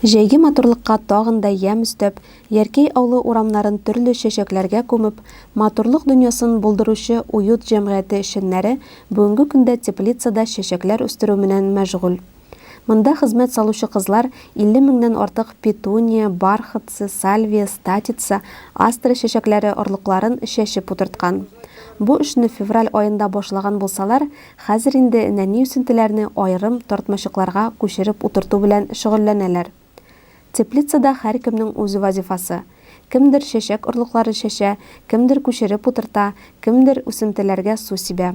Җәйге матурлыкка тагын да ямь өстәп, Яркәй авылы урамнарын төрле чәчәкләргә күмеп, матурлык дөньясын булдыручы Уют җәмгыяте эшчәннәре бүгенге көндә теплицада чәчәкләр үстерү менән мәшгуль. Монда хезмәт салучы кызлар 50 меңнән артык петуния, бархатцы, сальвия, статица, астра чәчәкләре орлыкларын чәчеп утырткан. Бу эшне февраль аенда башлаган булсалар, хәзер инде нәни үсентеләрне аерым тартмачыкларга күчереп утырту белән шөгыльләнәләр. Теплицада һәркемнең үз вазифасы. Кемдер чәчәк орлыклары чәчә, кемдер күчереп утырта, кемдер үсентеләргә су сибә.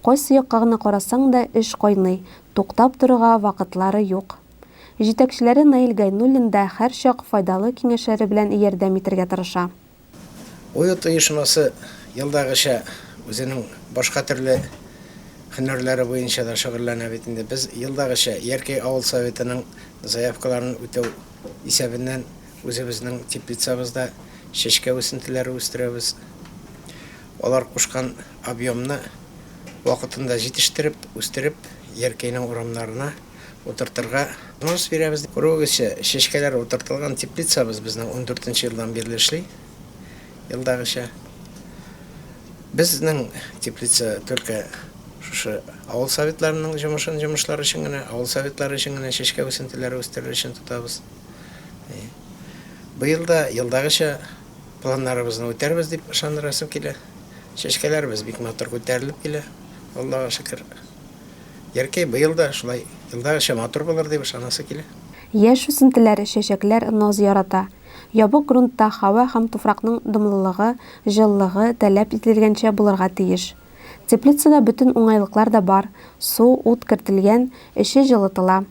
Кайсы якка гына карасаң да, эш кайный, туктап торырга вакытлары юк. Җитәкчеләре Наил Гайнуллин да һәрчак файдалы киңәшләре белән ярдәм итәргә тырыша. Уют оешмасы елдагыча үзенең башка төрле һөнәрләре буенча да шөгыльләнә бит инде. Без елдагыча Яркәй авыл советының заявкаларын үтәү исәбеннән үзебезнең теплицабызда чәчкә үсентеләре үстерәбез. Алар кушкан объемны вакытында җитештереп, үстереп, Яркәйнең урамнарына утыртырга возможность бирәбез. Күрүегезчә, чәчкәләр утыртылган теплицабыз безнең ундүртенче елдан бирле эшли, елдагыча. Безнең теплица только шушы авыл советларының җомышын җомышлар өчен генә, авыл советлары өчен генә чәчкә үсентеләре үстерер өчен тотабыз. Быел да елдагыча планнарыбызны үтәрбез дип ышандырасым килә. Чәчкәләребез бик матур күтәрелеп килә, Аллага шөкер. Яркәй быел да шулай елдагыча матур булыр дип ышанасы килә. Яшь үсентеләр, чәчәкләр наз ярата. Ябык грунтта һава һәм туфракның дымлылыгы, җылылыгы таләп ителгәнчә булырга тиеш. Теплицада бөтен уңайлыклар да бар, су, ут кертелгән, эче җылытыла.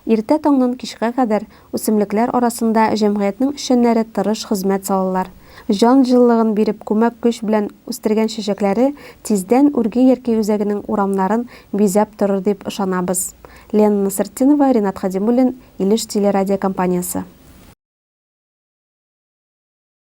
Иртә таңнан кичкә кадәр үсемлекләр арасында җәмгыятьнең эшчәннәре тырыш хезмәт салалар. Җан җылылыгын биреп күмәк көч белән үстергән чәчәкләре тиздән Үрге Яркәй үзәгенең урамнарын бизәп торыр дип ышанабыз. Лена Насыртдинова, Ринат Хадимуллин, Илеш телерадиокомпаниясе.